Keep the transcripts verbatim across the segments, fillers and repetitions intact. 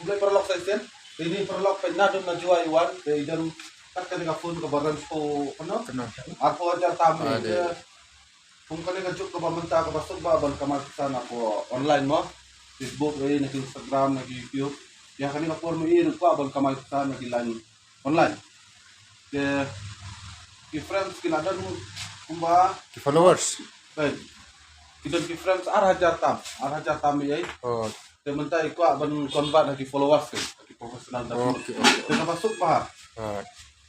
Khublei paralok sa shisien. Te ine paralok, peit, nadong na Jowai i wan, te i don kat kane ka phone kaba range ko, kano? Kano? Arphew hajar tam. Ah, te kum kane ka juk kaba mynta kaba suk ba ban kamai pisa na ko online mo. Facebook, eh, na ki Instagram, na ki YouTube. Ïa kane ka por mo, i kwah ban kamai pisa na ki line online. Te ki friends ki la don kumba, ki followers. Peit, ki don ki friends ar hajar tam, ar hajar tam, eh. Oh. Te mynta i kwah ban convert ha ki followers, ki professional da. Okay, okay. Te kaba suk ba, ah,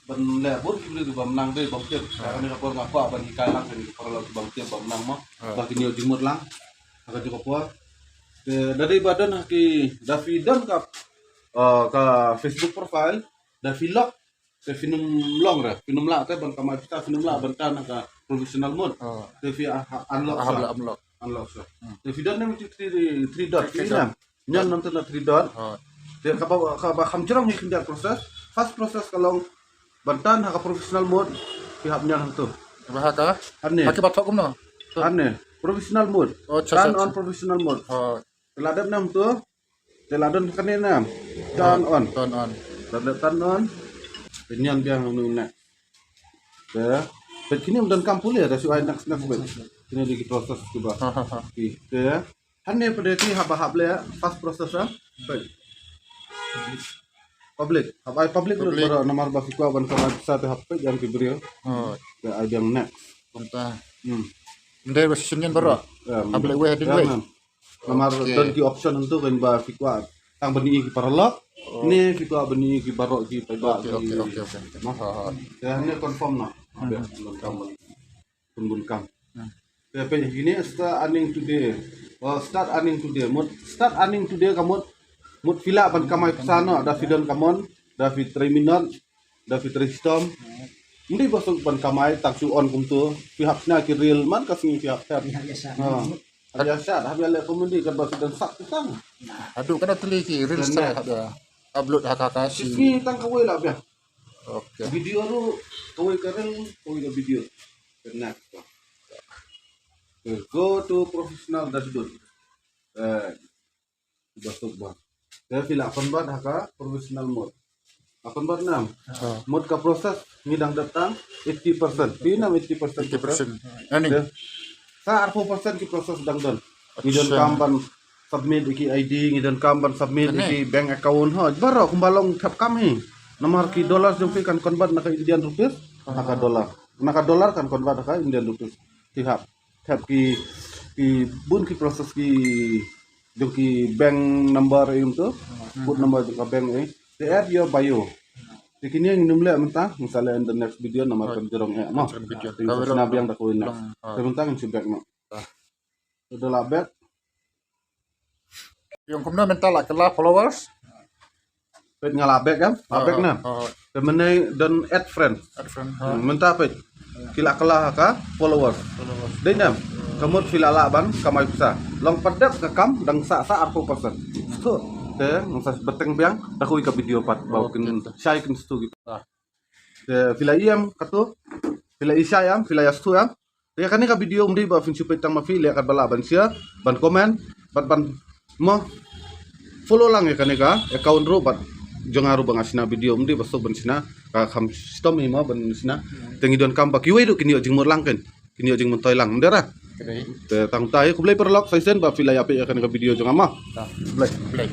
ban leh bun ki briew ki bym nang dei bym tip. Ah. Kane ka por nga kwah ban hikai lang ki paralok ki bym tip bym nang mo. Ah. Ba kin ïoh jingmut lang ha kajuh ka por. Te da dei ba don ha ki, da phi don ka, ah, ka Facebook profile, da phi lock, te phin ym long re, phin ym lah te ban kamai pisa, phin ym lah ban tan ha ka professional mode. Oh. Te phi, ah, ah, unlock. Ah, sa unlock. Unlock sa. Hmm. Te phi don ne three, three dot, three dot. Nion nangta na three dot. Oh. Te kaba, kaba kham jrong hi khyndiat process. First process ka long ban tan ha ka professional mode, phi hap nion hangto. Ba ha ka? Hangne. Ha ki ba thok kumno? Hangne. Professional mode. Oh, cha, cha, cha. Turn on professional mode. Oh. Te la dep nangto. Te la don kane na. Turn on. Turn on. La dep turn on. Te nion biang nangno ne. Te, peit, kine ym donkam pule, da shu ai next, next, peit. Kine dei ki process kiba. Ha, ha, ha. Ki, te hangne pat dei ki hap, hap leh first process, ha. Peit. Public. Hap ai public lut baroh, namar ba phi kwah ban kamai pisa te hap peit ïa ki briew. Oh. Te ai biang next. Kumta. Hmm. Ym dei ba shu nion baroh. Hap leh wei hadien wei. Namar don ki option hangto, kan ba phi kwah tang ban ïohi ki paralok. Oh. Ne phi kwah ban ïohi ki baroh ki paidbah. Okay, okay, okay, okay. Mo? Ha, ha. Te hangne confirm noh. Hmm. Bun kam. Bun kam. Hmm. Te peit kine start earning today. Oh, start earning today. Mut start earning today ka mut, mut phi lah ban kamai pisa noh, da phi don kamon, da phi trei minot, da phi trei shitom. Ym dei ba suk ban kamai tang shu on kumto. Phi hap shna ki reel man ka sngi phi hap thep. Phi hap ïaishah. Ha. Hap ïaishah, hap ïaleh comedy, katba phi dang sah phi tang. Haduh katno tylli ki reel sha hap ïa upload ha ka, ka shi sngi tang kawei lah biang. Okay. Video ruh kawei ka reel, kawei ka video. Kena. Okay, go to professional dashboard. Eh, Ba suk ba. Te phi lah convert ha ka professional mode. Lah convert nam. Ha. Mut ka process ngi dang dep tang eighty percent. Phi nam eighty percent. Eighty percent. Ani. Te sa arphew percent ki process dang don. Ngi donkam ban submit ïa ki I D, ngi donkam ban submit ïa ki bank account, ho. Baroh kumba long thep kam hi. Namar ki dollar jong phi kan convert na ka Indian rupees ha ka dollar. Na ka dollar kan convert ha ka Indian rupees. Phi hap thep ki, ki bun ki process ki jong ki bank number ïa um to, code number jong ka bank eh. Te add your bio. Te kine ngin ym leh mynta, ngin sa leh in the next video namar kan jrong eh mo. Kan jrong video. Te ngin sa shna biang da kawei na. Te mynta ngin shu back noh. Te da lah back. Ïong kumno mynta lah kylla followers. Peit nga lah back em? Lah back na. Te mynne don add friend. Add friend. Hmm, mynta peit. Ki lah kylla ha ka followers. Followers. Dei nem? Ka mut phi lah lah ban kamai pisa. Long pat dep ka kam dang sah sah arphew percent. Sdang te ngin sa bteng biang da kawei ka video pat ba kin shai kin sdang ki. Te phi lah ïam kato. Phi lah i shai em, phi lah ïa sdang em. Te kane ka video ym dei ba phin shu peit tang ma phi, leh katba lah ban share, ban comment, bad ban mo follow lang ïa kane ka account ruh bad jong nga ruh ba nga shna video, ym dei ba suk ban shna ka kham shitom hi mo ban shna. Te ngi donkam ba kiwei ruh kin ïoh jingmut lang kin, kin ïoh jingmyntoi lang, ym dei ra? Te tang ta hi, khublei paralok sa shisien ba phi la ïa peit ïa kane ka video jong nga mo. Khublei. Khublei.